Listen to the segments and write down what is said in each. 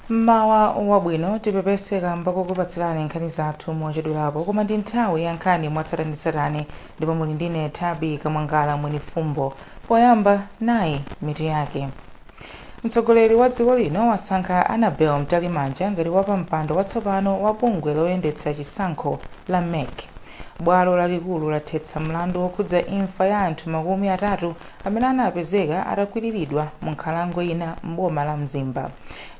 Mmawa wabwino. Tipepese kamba kokupatsirani nkhani zathu mochedwerapo, koma ndi nthawi ya nkhani mwatsatanetsatane ndipo muli ndine Tabi Kamwangala Mwenifumbo. Poyamba nayi mitu yake. Mtsogoleri wa dziko lino wasankha Annabel Mtalimanja ngati wapampando watsopano wa bungwe loyendetsa chisankho la MEC. Bwalo lalikulu lathetsa mlandu wokhudza imfa ya anthu 30 amene anapezeka atakwiriridwa mu nkhalango ina m'boma la Mzimba.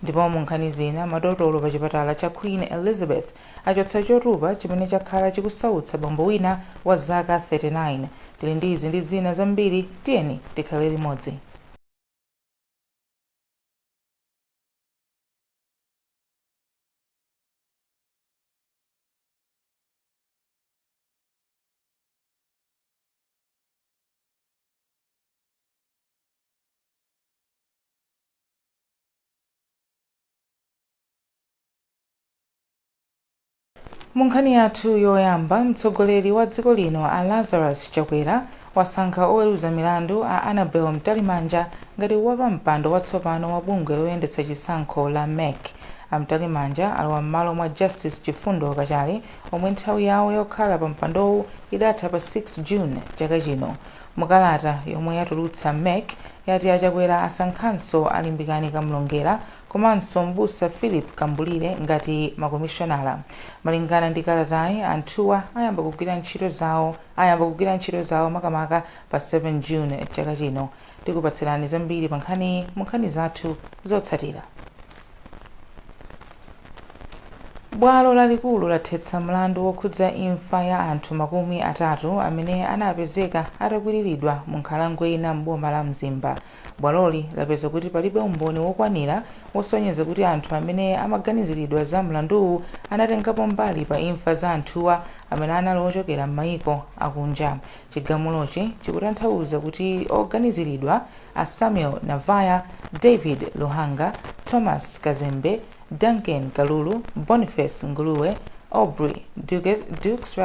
Ndipo mu nkhani zina, madotolo pa chipatala cha Queen Elizabeth achotsa chotupa chimene chakhala chikusautsa bambo wina wa zaka 39. Tili ndi izi ndi zina zambiri, tiyeni tikhale limodzi. Mu nkhani yathu yoyamba, mtsogoleri wa dziko lino a Lazarus Chakwera wasankha oweruza milandu a Annabel Mtalimanja ngati wapampando watsopano wa bungwe loyendetsa chisankho la MEC. A Mtalimanja alowa m'malo mwa Justice Chifundo Kachale omwe nthawi yawo yokhala pa mpandowu idatha pa 6 June chaka chino. Mukalata yomwe yatulutsa MEC yati a Chakwera asankhanso a Limbikani Kamlongera komanso m'busa Philip Kambulire ngati makomishonala. Malingana ndi kalatayi, anthuwa ayamba kugwira ntchito zawo ayamba kugwira ntchito zawo makamaka pa 7 June chaka chino. Tikupatsirani zambiri pa nkhaniyi mu nkhani zathu zotsatira. Bwalo lalikulu lathetsa mlandu wokhudza imfa ya anthu 30 amene anapezeka atakwiriridwa mu nkhalango ina m'boma la Mzimba. Bwaloli lapeza kuti palibe umboni wokwanira wosonyeza kuti anthu amene amaganiziridwa za mlanduwu anatengapo mbali pa imfa za anthuwa amene anali ochokera m'mayiko akunja. Chigamulochi chikutanthauza kuti oganiziridwa a Samuel Navaya, David Luhanga, Thomas Kazembe, Duncan Kalulu, Boniface Nguluwe, Aubrey Dukes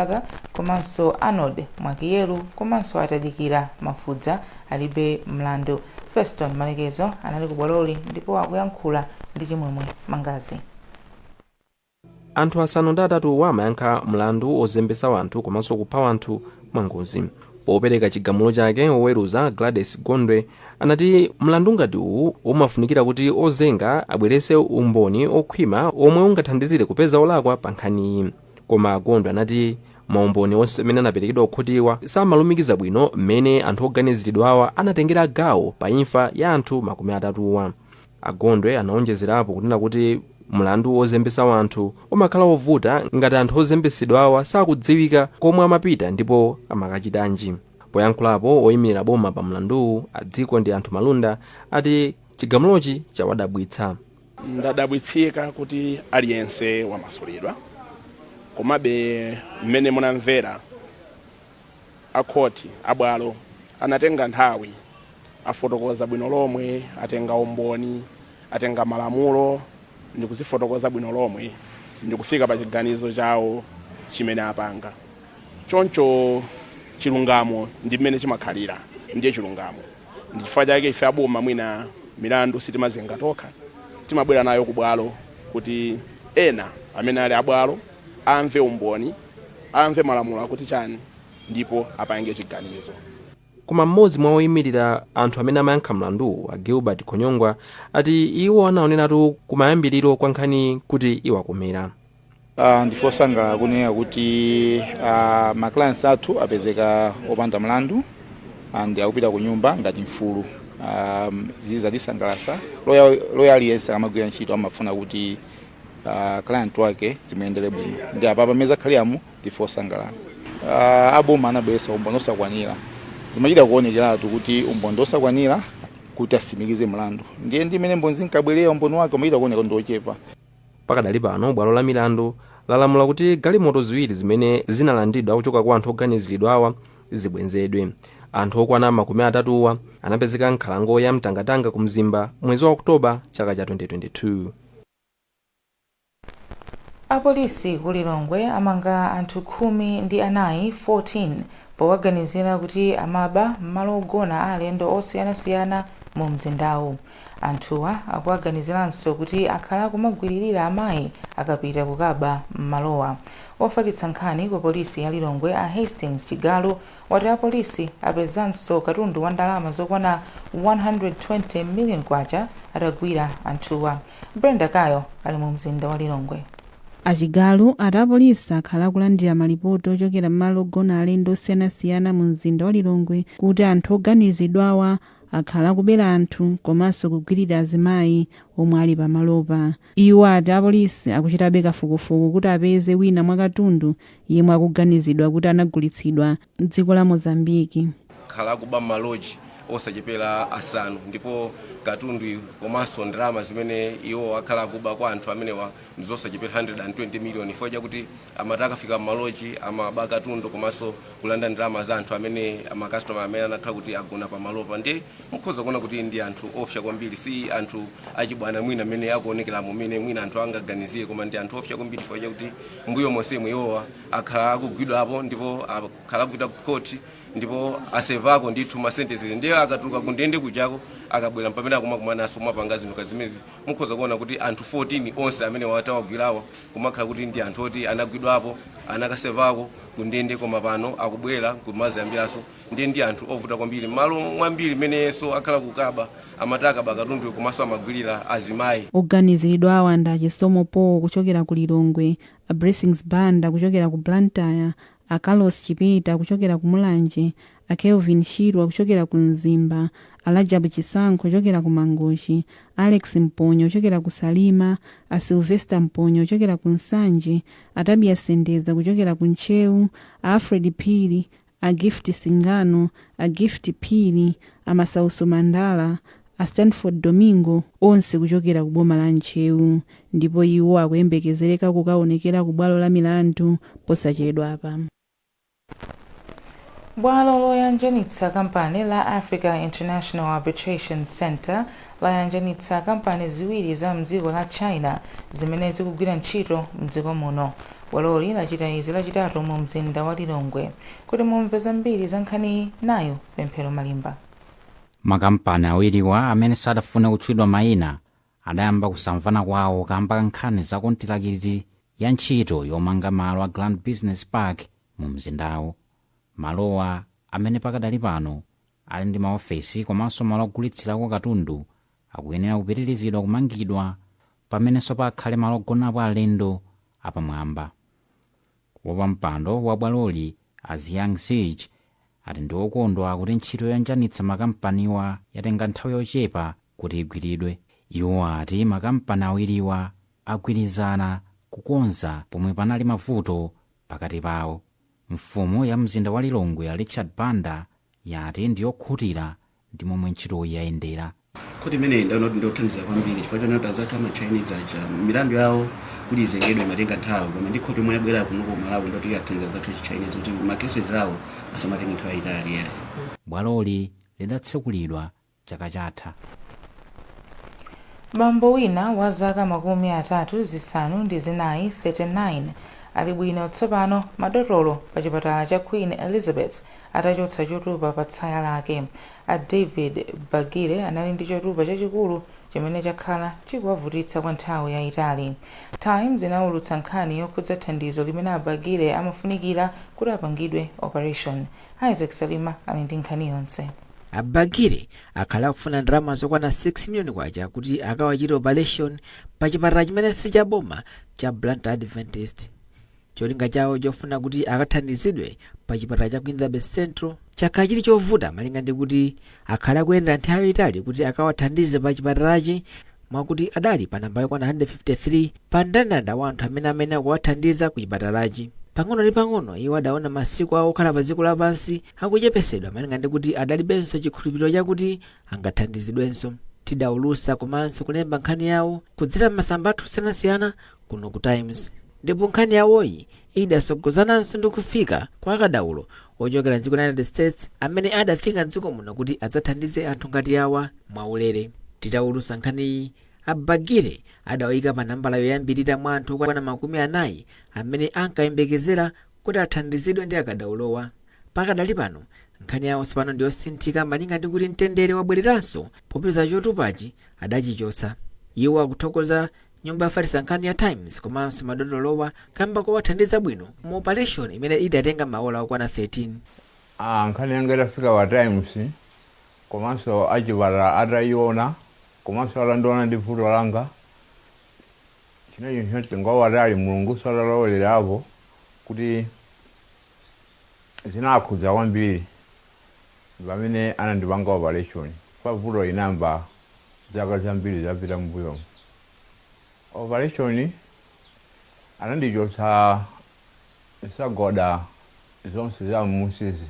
komanso Arnold Mwakiyeru komanso Atadikira Mafudza alibe mlandu. Feston Malekezo anali ku bwaloli ndipo akuyankhula ndi Chimwemwe Mangazi. Anthu asanu ndi atatuwa amayankha mlandu ozembesa wanthu komanso kupha wanthu mwangozi. Popereka chigamulo chake, oweruza Gladys Gondwe anati mlandu ngati uwu umafunikira kuti ozenga abwerese umboni okhwima omwe ungathandizire kupeza olakwa pa nkhaniyi. Koma Gondwe anati maumboni onse amene anaperekedwa kukhotiwa samalumikiza bwino mmene anthu oganiziridwawa anatengera gawo pa imfa ya anthu 30wa. A Gondwe anaonjezerapo kunena kuti mlandu wozembesa wanthu umakhala wovuta ngati anthu ozembesedwawa sakudziwika komwe amapita ndipo amakachitanji. Poyankhulapo, oyimirira boma pa mlanduwu a Dziko ndi Anthu Malunda ati chigamulochi chawadabwitsa. Ndadabwitsika kuti aliyense wamasulidwa, komabe mmene munamvera akhoti abwalo anatenga nthawi, afotokoza bwino lomwe, atenga umboni, atenga malamulo ndikuzifotokoza bwino lomwe ndikufika pa chiganizo chawo chimene apanga. Choncho chilungamo ndi mmene chimakhalira, ndiye chilungamo. Ndi chifukwa chake ife aboma mwina milandu sitimazenga tokha, timabwera nayo kubwalo kuti ena amene ali abwalo amve umboni, amve malamulo akuti chani ndipo apange chiganizo. Koma mmodzi mwa oyimirira anthu amene amayankha mlanduwu, a Gilbert Khonyongwa, ati iwo anaoneratu kumayambiriro kwa nkhani kuti iwakomera. Ndife osangalala kunena kuti ma clients athu apezeka opanda mlandu and akupita ku nyumba ngati mfulu. Zizi zatisangalatsa. Lawyer aliyense amagwira ntchito amafuna kuti client wake zimuyendere bwino, ndi apa pamene zakhaliramu ndife osangalala. Aboma anabweretsa umboni osakwanira, zimachita kuonekeratu kuti umboni ndi osakwanira kuti asimikize mlandu, ndiye ndi mmene mboni zinkabwerera umboni wake umachita kuoneka ndi ochepa. Pakadali pano bwalo la milandu lalamula kuti galimoto ziwiri zimene zinalandidwa kuchoka kwa anthu oganiziridwawa zibwenzedwe. Anthu okwana 30wa anapezeka m'nkhalango ya Mtangatanga ku Mzimba mwezi wa October chaka cha 2022. Apolisi ku Lilongwe amanga anthu 14, 14, powaganizira kuti amaba m'malo ogona a alendo osiyanasiyana Mu mzindawu, anthuwa akuwaganiziranso kuti akhala akumagwiririra amayi akapita kukaba m'malowa. Ofalitsa nkhani ku polisi ya Lilongwe, a Hastings Chigalu, wati apolisi apezanso katundu wa ndalama zokwana 120 million kwacha atagwira anthuwa. Brenda Kayo ali mu mzinda wa Lilongwe. Achigalu ati apolisi akhala akulandira malipoti ochokera m'malo ogona alendo osiyanasiyana mu mzinda wa Lilongwe kuti anthu oganizidwawa akhala akubera anthu komanso kugwirira azimayi omwe ali pamalopa. Iwo ati apolisi akuchitabe kafukufuku kuti apeze wina mwa katundu yemwe akuganizidwa kuti anagulitsidwa mdziko la Mozambiki. Akhala akuba maloji osachepera asanu, ndipo katundu komanso ndalama zimene iwo akhala akuba kwa anthu amenewa ndizosachepera 120 million, chifukwa chakuti amati akafika mmaloji amaba katundu komanso kulanda ndalama za anthu amene, makastoma amene anakhala kuti agona pamalopa. Ndi mukhoza kuona kuti ndi anthu opsa kwambiri, si anthu achibwana mwina amene akuonekera mumene mwina anthu angaganizire, koma ndi anthu opsa kwambiri chifukwa chakuti mbuyo monsemo iwowa akhala akugwidwapo ndipo akhala akupita ku khoti ndipo asevako ndithu ma sentence. Ndiye akatuluka kundende kujako, akabwera pamene akumakumananso kumapanga zinthu zimenezi. Mukhoza kuona kuti anthu 14 onse amene watawagwirawo kumakhala kuti ndi anthu oti anagwidwapo, anakasevako kundende, koma pano akubwera kumaziyambiranso. Ndiye ndi anthu ovuta kwambiri. Malo mwambiri mmenenso akhala kukaba, amati akaba katundu komanso amagwirira azimayi. Oganiziridwa awa ndi Achisomo Paul kuchokera ku Lilongwe, a Blessings Banda kuchokera ku Blantyre, a Carlos Chipeta kuchokera ku Mulanje, a Kelvin Shirwa kuchokera ku Mzimba, a Rajabu Chisankho kuchokera ku Mangochi, Alex Mponyo kuchokera ku Salima, a Sylvester Mponyo kuchokera ku Nsanje, a Tabia Sendeza kuchokera ku Ntcheu, a Alfred Phiri, a Gift Singano, a Gift Phiri, a Masauso Mandala, a Stanford Domingo, onse kuchokera ku boma la Ntcheu, ndipo iwo akuyembekezereka kukaonekera ku bwalo la milandu posachedwapa. Bwalo loyanjanitsa kampani la Africa International Arbitration Center layanjanitsa kampani ziwiri za mdziko la China zimene zikugwira ntchito mdziko muno. Bwaloli lachita izi Lachitatu mu mzinda wa Lilongwe. Kuti mumve zambiri za nkhaniyi, nayo Pemphero Malimba. Makampani awiriwa, amene sadafune kutchulidwa mayina, adayamba kusamvana kwawo kamba ka nkhani za kontilakiti ya ntchito yomanga malo a Grand Business Park mu mzindawo. Malowa, amene pakadali pano ali ndi maofesi komanso malo ogulitsirako katundu, akuyenera kupitirizidwa kumangidwa pamenenso pakhale malo ogonapo alendo apamwamba. Wapampando wa bwaloli, a Ziyang Sich, ati ndi okondwa kuti ntchito yoyanjanitsa makampaniwa yatenga nthawi yochepa kuti igwiridwe. Iwo ati makampani awiriwa agwirizana kukonza pomwe panali mavuto pakati pawo. Mfumu ya mzinda wa Lilongwe ya Richard Banda yati ndiyokhutira ndi momwe ntchitoyi yayendera. Khoti imeneyi ndaona kuti ndiyothandiza kwambiri, chifukwa chonena kuti anzathu ama Chinese aja milandu yawo kuti izengedwe imatenga nthawi, koma ndi khoti yomwe yabwera kuno ku Malawi ndoti yathandiza anzathu achi Chinese kuti ma cases awo asamatenge nthawi yayitali yayi. Bwaloli lidatsekulidwa chaka chatha. Bambo wina wa zaka 34, 39, ali bwino tsopano madotolo pa chipatala cha Queen Elizabeth atachotsa chotupa pa tsaya lake. A David Bagire anali ndi chotupa chachikulu chimene chakhala chikuwavutitsa kwa nthawi yayitali. Times inawulutsa nkhani yokhudza thandizo limene a Bagire amafunikira kuti apangidwe operation. Isaac Salima ali ndi nkhani yonse. Abagire akhala akufuna ndalama zokwana 6 miliyoni kwacha kuti akawachite operation pa chipatala chimene sichaboma cha Blantyre Adventist. Cholinga chawo chofuna kuti akathandizidwe pa chipatala cha Queen Elizabeth Central chakhala chili chovuta, malinga ndi kuti akhala akuyendera nthawi yayitali kuti akawathandize pa chipatalachi, mwakuti adali pa namba yokwana 153 pa mndandanda wa anthu amene akuwathandiza ku chipatalachi. Pang'ono ndi pang'ono iwo adaona masiku awo okhala pa dziko lapansi akuchepesedwa, malinga ndi kuti adalibenso chikhulupiriro chakuti angathandizidwenso. Tidawulutsa komanso kulemba nkhani yawo kudzera m'masamba athu osiyanasiyana kuno ku Times, ndipo nkhani yawoyi idasogozananso ndi kufika kwa akadaulo ochokera mdziko la United States amene adafika mdziko muno kuti adzathandize anthu ngati awa mwaulere. Titawulutsa nkhaniyi, Abagire adawayika pa nambala yoyambirira mwa anthu okwana 40 amene ankayembekezera kuti athandizidwe ndi akadaulowa. Pakadali pano Nkhani yawo tsopano ndiyosinthika malinga ndi kuti mtendere wabwereranso popeza chotupachi adachichotsa. Iwo akuthokoza nyumba yofalitsa nkhani ya Times komanso madotolowa kamba kowathandiza bwino mu operation imene idatenga maola okwana 13. Nkhani yanga itafika pa Times komanso achipatala atayiona komanso atandiona ndi vuto langa, chinecho mtengo wapatali, Mulungu atalowelerapo kuti zinakhudza kwambiri pamene anandipanga operation. Pa vuto inamba zaka zambiri zapita mbuyomu. Operation anandichotsa nsagoda zonse za mmusizi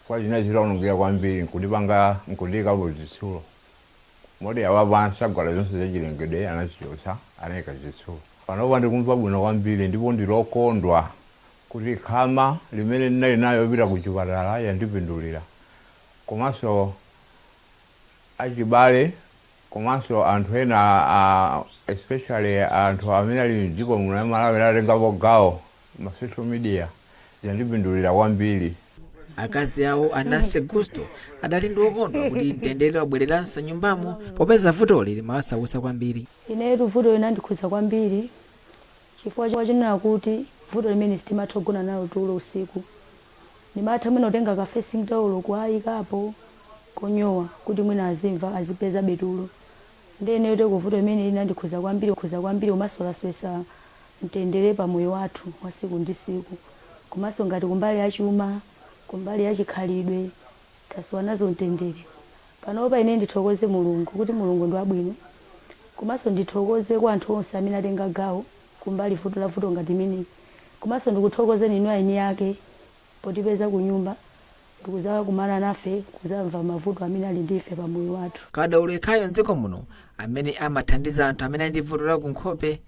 kwa zina zitaonongeka kwambiri, nkundipanga nkundiyikapo zitsulo, moti apapa nsagoda zonse zachilengedwe anazichotsa, anayika zitsulo. Panopa ndikumva bwino kwambiri ndipo ndilokondwa kuti khama limene ndinali nayo yopita ku chipatala yandipindulira, komanso achibale komanso anthu ena, especially anthu amene ali mdziko muno ya Malawi atengapo gawo ma social media, yandipindulira kwambiri. Akazi awo a Nancy Gusto adali ndi okondwa kuti mtendere wabwereranso nyumbamo popeza vutoli limawasautsa kwambiri. Inetu vuto linandikhudza kwambiri chifukwa chinena kuti vuto limene sitimatha kugona nalo tulo usiku. Ndimatha mwina kutenga ka facing towel kuayikapo konyowa kuti mwina azimva azipeza betulo. Ndiye ineyo teko vuto limene linandikhudza kwambiri, khudza kwambiri, komanso lasowetsa mtendere pa moyo wathu wa siku ndi siku, komanso ngati kumbali ya chuma, kumbali ya chikhalidwe, tasowa nazo mtendere. Panopa ine ndithokoze Mulungu kuti Mulungu ndi wabwino, komanso ndithokoze kwa anthu onse amene atenga gawo kumbali vuto la vuto ngati imeneyi, komanso ndikuthokozeni inu eni ake potipeza ku nyumba ndikudzakumana nafe kudzamva mavuto amene ali ndi ife pa moyo wathu. Kadaulo yekhayo mdziko muno amene amathandiza anthu amene ali ndi vuto la kunkhope,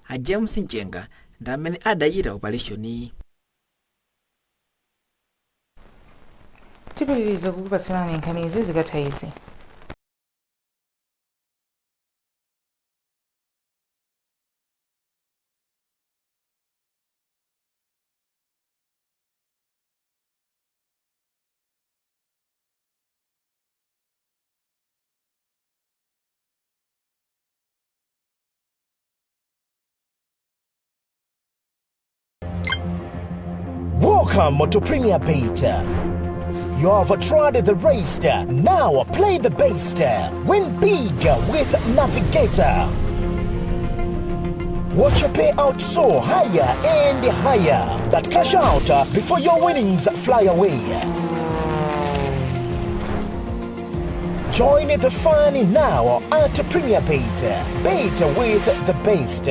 a James Mchenga, ndi amene adachita operation. Tipitiriza kukupatsirani nkhanizi zikatha izi. Welcome to Premier Bet. You have tried the rest. Now play the best. Win big with Navigator. Watch your payout soar higher and higher. But cash out before your winnings fly away. Join the fun now at Premier Bet. Bet with the best.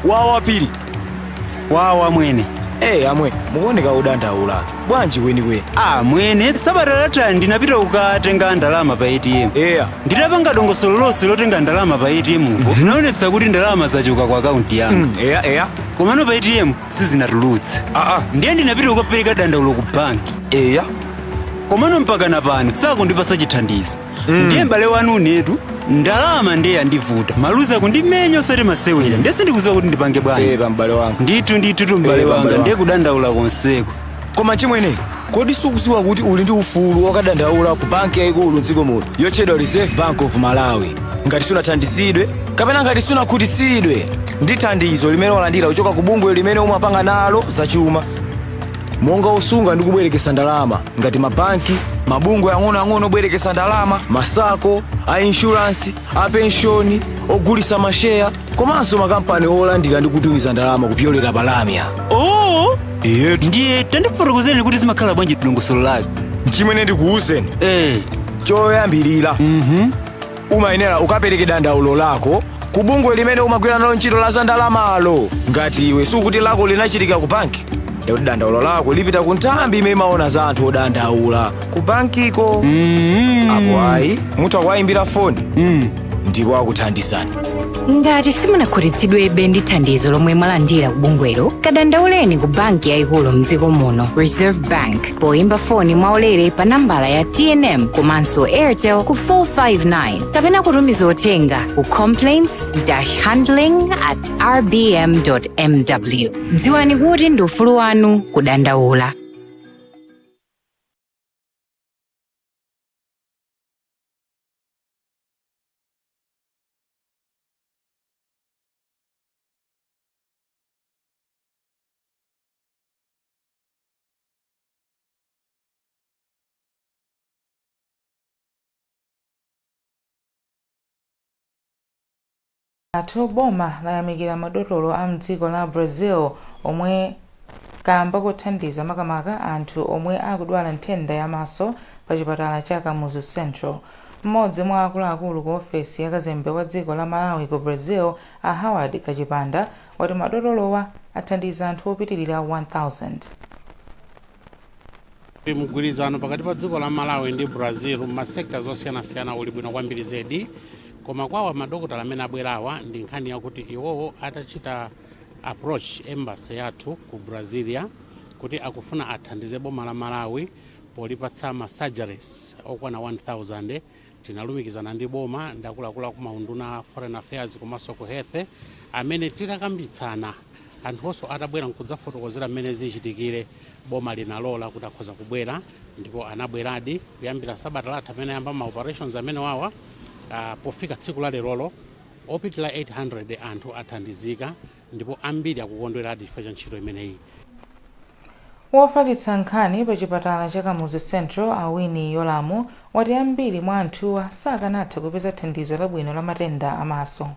Wawa pili. Wawa mwene. Hey, amwe mukuoneka udandaulatu, bwanji kwenikweni? Ah mwene, sabata latha ndinapita kukatenga ndalama pa ATM. Nditapanga dongosolo lonse lotenga ndalama pa ATM, zinaonetsa kuti ndalama zachoka ku akaunti yanga. Eya eya Komano pa ATM sizinatulutse. Ndiye ndinapita kukapereka dandaulo ku banki. Komano mpaka na pano sakundipasa chithandizo. Ndiye m'bale wanu unetu ndalama ndiye yandivuta, maluza kundimenya osati masewera. Ndiye sindikudziwa kuti ndipange bwanji. Eh, pambale wanga. Ndithu ndithu tu m'bale Eh, wanga, pambale ndiye wanga. kudandaula konseko. Koma chimwene, kodi sukudziwa kuti uli ndi ufulu wokadandaula ku banki yayikulu mdziko muno yotchedwa Reserve Bank of Malawi ngati sunathandizidwe kapena ngati sunakhutitsidwe ndi thandizo limene walandira kuchoka ku bungwe limene umapanga nalo zachuma, monga osunga ndi kubwerekesa ndalama ngati mabanki, mabungwe ang'onoang'ono obwerekesa ndalama, ma SACCO, a insurance, a penshoni, ogulitsa masheya komanso makampani olandira ndi kutumiza ndalama kupyolera pa lamya? Oh. Iyetu. Ndiye tandifotokozereni kuti zimakhala bwanji dongosolo lake. Mchimwene, ndikuwuzeni. Choyambirira, umayenera ukapereke dandaulo lako ku bungwe limene umagwira nalo ntchito la za ndalamalo. Ngati iwe sukuti lako linachitika ku banki, ndikuti dandaulo lako lipita ku nthambi imene imaona za anthu odandaula ku bankiko. Apo ayi, mutha kuwayimbira foni. Ndipo akuthandizani. Ngati simunakhutitsidwebe ndi thandizo lomwe mwalandira ku bungwelo, kadandauleni ku banki yayikulu mdziko muno, Reserve Bank, poimba foni mwaulere pa nambala ya TNM komanso Airtel ku 459 kapena kutumiza uthenga ku complaints-handling at rbm mw. Dziwani kuti ndi ufulu wanu kudandaula. Athu boma layamikira madotolo a mdziko la Brazil omwe kamba kothandiza makamaka anthu omwe akudwala nthenda ya maso pa chipatala cha Kamuzu Central. Mmodzi mwa akuluakulu ku ofesi ya kazembe wa dziko la Malawi ku Brazil, a Howard Kachipanda, wati madotolowa athandiza anthu opitilira 1000. Mgwirizano pakati pa dziko la Malawi ndi Brazil ma sectors osiyanasiyana uli bwino kwambiri zedi, koma kwawa madokotala amene abwerawa ndi nkhani yakuti iwowo atachita approach embassy yathu ku Brasilia kuti akufuna athandize boma la Malawi polipatsa ma surgeries okwana 1000, tinalumikizana ndi boma ndi akuluakulu aku maunduna Foreign Affairs komanso ku Health, amene titakambitsana, anthuonso atabwera nkudzafotokozera mmene zichitikire, boma linalola kuti akhoza kubwera, ndipo anabweradi. Kuyambira sabata latha amene ayamba ma operations amene wawa, pofika tsiku la lerolo opitira 800 anthu athandizika, ndipo ambiri akukondweradi chifukwa cha ntchito imeneyi. Wofalitsa nkhani pa chipatala cha Kamuzu Central, a Winnie Yolamu, wati ambiri mwa anthuwa sakanatha kupeza thandizo labwino la matenda a maso.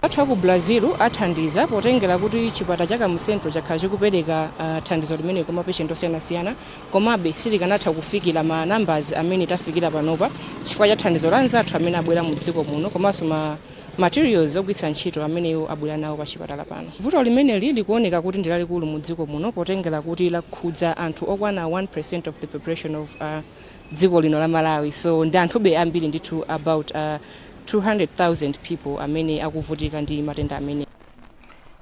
Athu aku Brazil athandiza potengera kuti chipatala cha Kamuzu Central chakhala chikupereka thandizo limeneli kwa mapatient osiyanasiyana, komabe sitikanatha kufikira ma numbers amene tafikira panopa chifukwa cha thandizo la anzathu amene abwera mu dziko muno komanso ma materials ogwiritsa ntchito amene iwo abwera nawo pa chipatala pano. Vuto limeneli likuoneka kuti ndi lalikulu mu dziko muno potengera kuti lakhudza anthu okwana 1% of the population of dziko lino la Malawi, so ndi anthube ambiri ndithu, about 200,000 people amene akuvutika ndi matenda amene.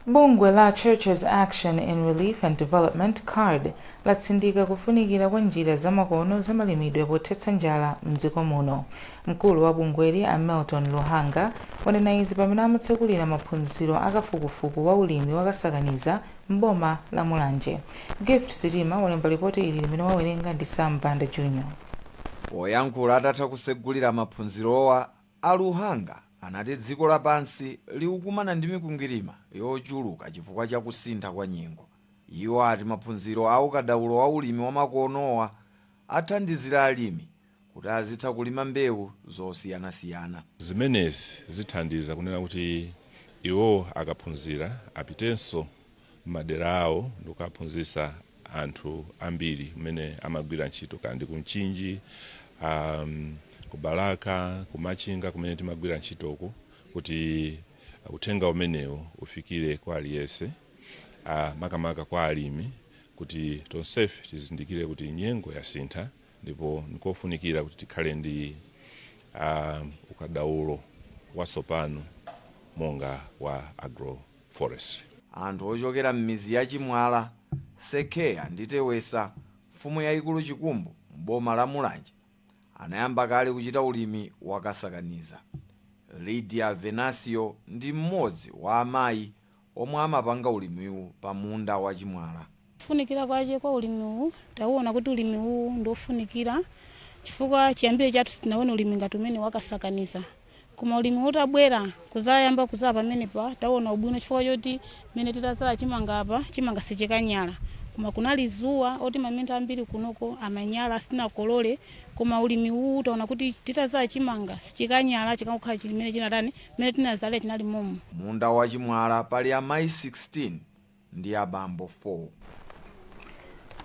Bungwe la Churches Action in Relief and Development, CARD, latsindika kufunikira kwa njira zamakono zamalimidwe pothetsa njala mdziko muno. Mkulu wa bungweli, a Milton Luhanga, wanena izi pamene amatsekulira maphunziro akafukufuku wa ulimi wakasakaniza m'boma la Mulanje. Gift Sitima walemba lipoti ili limene wawerenga ndi Sam Banda Jr. Poyankhula atatha kusegulira maphunzirowa, a Luhanga anati dziko lapansi likukumana ndi mikwingwirima yochuluka chifukwa cha kusintha kwa nyengo. Iwo ati maphunziro a ukadaulo wa ulimi wamakonowa athandizira alimi kuti azitha kulima mbewu zosiyanasiyana. Zimenezi zithandiza kunena kuti iwo akaphunzira apitenso m'madera awo ndikukaphunzitsa anthu ambiri mmene amagwira ntchito, kaya ndi ku Mchinji, ku Balaka, ku Machinga kumene timagwira ntchitoku, kuti uthenga umenewu ufikire kwa aliyense, makamaka kwa alimi, kuti tonsefe tizindikire kuti nyengo yasintha ndipo nkofunikira kuti tikhale ndi ukadaulo watsopano monga wa agroforestry. Anthu ochokera m'mizi ya Chimwala, Sekheya ndi Tewesa, mfumu yayikulu Chikumbu m'boma la Mulanje, anayamba kale kuchita ulimi wakasakaniza. Lydia Venasio ndi mmodzi wa amayi omwe amapanga ulimiwu pa munda wa Chimwala. Kufunikira kwache kwa ulimiwu, tauona kuti ulimiwu ndiofunikira chifukwa chiyambire chathu sitinaone ulimi ngati umene wakasakaniza, koma ulimi utabwera kuzayamba kuzala pamenepa, taona ubwino chifukwa choti mmene titazala chimanga apa, chimanga sichikanyala, koma kunali zuwa oti mamintha ambiri kunoko amanyala, sitinakolole. Koma ulimi uwu taona kuti titazala chimanga sichikanyala, chikangokhala chimene chinatani, mmene tinazalira chinali momo. Munda wa Chimwala pali amayi 16 ndi abambo 4.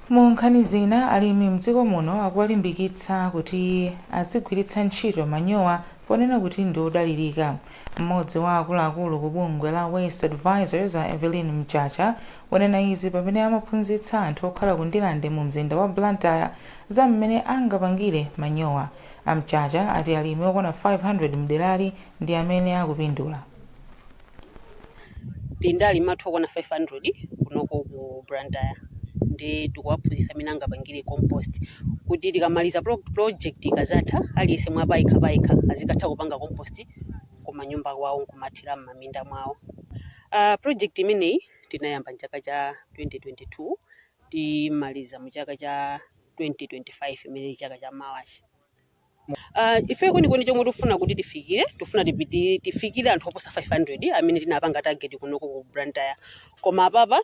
Mu nkhani zina, alimi mdziko muno akuwalimbikitsa kuti azigwiritsa ntchito manyowa Ponena kuti ndi odalirika. Mmodzi wa akuluakulu ku bungwe la Waste Advisors, a Evelyn Mchacha, wanena izi pamene amaphunzitsa anthu okhala ku Ndirande mu mzinda wa Blantyre za mmene angapangire manyowa. A Mchacha ati alimi okwana 500 mderali ndi amene akupindula. Tili ndi alimi athu okwana 500 kunoko ku Blantyre, ndi tikuwaphunzitsa amene angapangire compost kuti tikamaliza project ikazatha, aliyense mwa payekha payekha azikatha kupanga compost kumanyumba kwawo nkumathira m'maminda mwawo. Project imeneyi tinayamba mchaka cha 2022, timaliza mu chaka cha 2025, imene chaka cha mawachi. Ife kwenikweni chomwe tikufuna kuti tifikire, tifuna tifikire anthu oposa 500 amene tinapanga target kunoko ku Blantyre. Koma apapa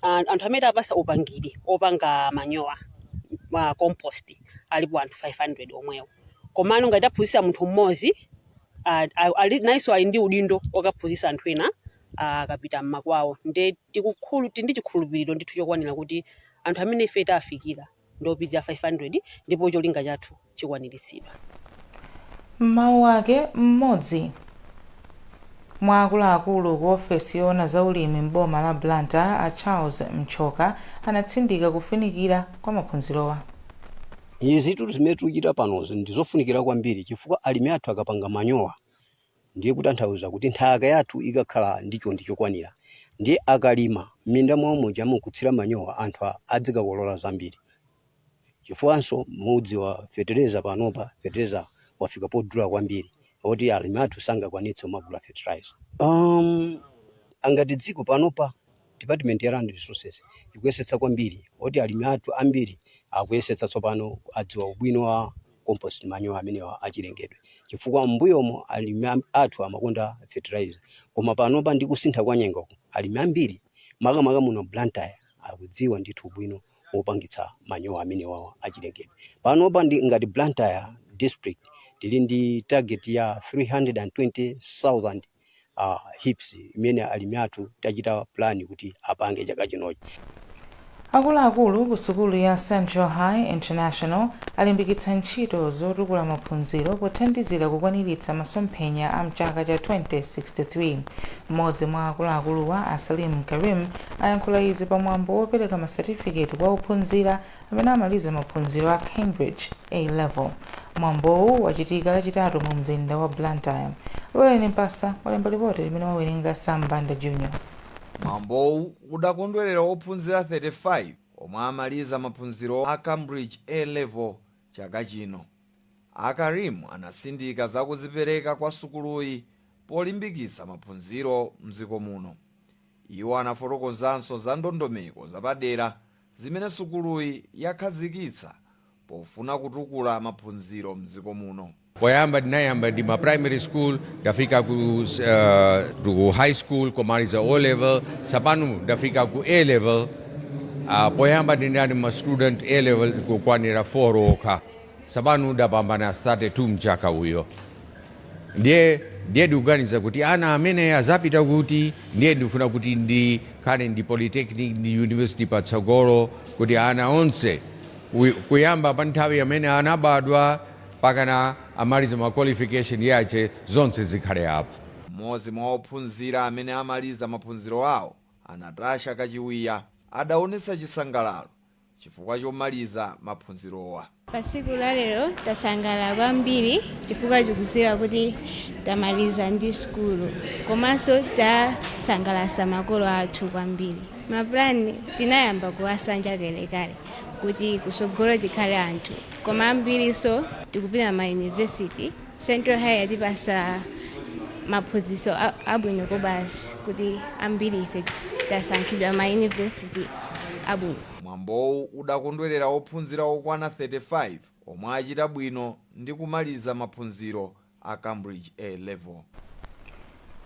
anthu amene tapasa upangiri opanga manyowa ma compost alipo anthu 500 omwewo. Komano ngati taphunzitsa munthu mmodzi, nayenso ali ndi udindo okaphunzitsa anthu ena akapita mmakwawo. Nde tili ndi chikhulupiriro ndithu chokwanira kuti anthu amene ife tafikira ndiopitirira 500, ndipo cholinga chathu chikwaniritsidwa. M'mawu ake, mmodzi mwa akuluakulu ku ofesi yoona za ulimi m'boma la Blantyre, a Charles Mchoka, anatsindika kufunikira kwa maphunzirowa. Izitu zimene tikuchita panozi ndizofunikira kwambiri, chifukwa alimi athu akapanga manyowa, ndiye kutanthauza kuti nthaka yathu ikakhala ndi chonde chokwanira, ndiye akalima m'minda mwawo muja mukutsira manyowa, anthu adzikakolola zambiri. Chifukwanso mudziwa fetereza panopa, fetereza wafika podula kwambiri oti alimi athu sangakwanitse kumagula fertilizer. Angati dziko panopa, Department ya Land Resources ikuyesetsa kwambiri oti alimi athu ambiri akuyesetsa tsopano, adziwa ubwino wa compost, manyowa amenewa achilengedwe, chifukwa m'mbuyomo alimi athu amakonda fertilizer. Koma panopa ndi kusintha kwa nyengo, alimi ambiri makamaka muno Blantyre akudziwa ndithu ubwino wopangitsa manyowa amenewawa achilengedwe. Panopa ndi ngati Blantyre District tili ndi target ya 320,000 heaps imene alimi athu tachita plan kuti apange chaka chinochi. Akuluakulu ku sukulu ya Central High International alimbikitsa ntchito zotukula maphunziro pothandizira kukwaniritsa masomphenya a mchaka cha 2063. Mmodzi mwa akuluakuluwa, a Salim Karim, ayankhula izi pamwambo wopereka masatifiketi kwa ophunzira amene amaliza maphunziro a Cambridge A Level. Mwambowu wachitika Lachitatu mu mzinda wa Blantyre. Loleni Mpasa walemba lipoti limene wawerenga Sam Banda Jr. Mwambowu udakondwerera ophunzira 35 omwe amaliza maphunziro a Cambridge A Level chaka chino. A Karim anasindika za kuzipereka kwa sukuluyi polimbikitsa maphunziro mdziko muno. Iwo anafotokozanso za ndondomeko zapadera zimene sukuluyi yakhazikitsa pofuna kutukula maphunziro mdziko muno. Poyamba tinayamba ndi ma primary school, ndafika ku high school, kumaliza O Level, sapano ndafika ku A Level. Poyamba ndinali ma student A Level kukwanira 4 okha, sapano ndapambana 32 mchaka uyo. Ndiye ndikuganiza kuti ana amene azapita kuti, ndiye ndikufuna kuti ndikhale ndi polytechnic ndi university patsogolo, kuti ana onse kuyamba pa nthawi amene anabadwa pakana amaliza ma qualification yache, zonse zikhale apo. Mmodzi mwa ophunzira amene amaliza maphunziro awo, a Natasha Kachiwiya, adaonetsa chisangalalo chifukwa chomaliza maphunzirowa. Pa tsiku la lero tasangalala kwambiri chifukwa tikudziwa kuti tamaliza ndi sukulu, komanso tasangalatsa makolo athu kwambiri. Mapulani tinayamba kuwasanja kalekale kuti kusogolo tikhale anthu, koma ambiriso tikupita ma university. Central High yatipasa maphunzitso abwino kobasi kuti ambiri ife tasankhidwa ma university abwino. Mwambowu udakondwerera ophunzira okwana 35 omwe achita bwino ndi kumaliza maphunziro a Cambridge A Level.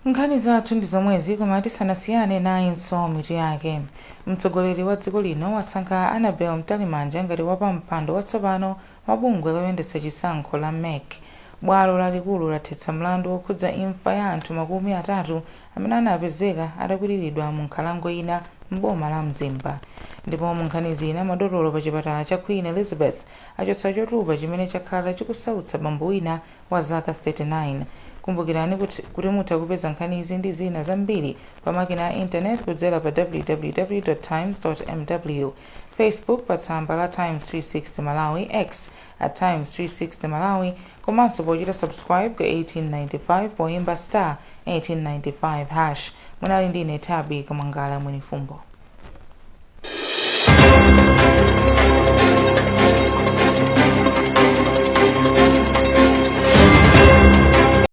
Nkhani zathu ndi zomwezi, koma tisanasiyane nayinso mitu yake. Mtsogoleri wa dziko lino wasankha Annabel Mtalimanja ngati wapampando watsopano wa bungwe loyendetsa chisankho la MEC. Bwalo lalikulu lathetsa mlandu wokhudza imfa ya anthu 30 amene anapezeka atakwiriridwa mu nkhalango ina m'boma la Mzimba. Ndipo mu nkhani zina, madotolo pa chipatala cha Queen Elizabeth achotsa chotupa chimene chakhala chikusautsa bambo wina wa zaka 39. Kumbukirani kuti mutha kupeza nkhanizi ndi zina zambiri pa makina a intaneti kudzera pa www times mw, Facebook pa tsamba la Times 360 Malawi, X at Times 360 Malawi, komanso pochita subscribe ku 1895 poimba *1895#. Munali ndine Tabi Kamangala Mwenifumbo.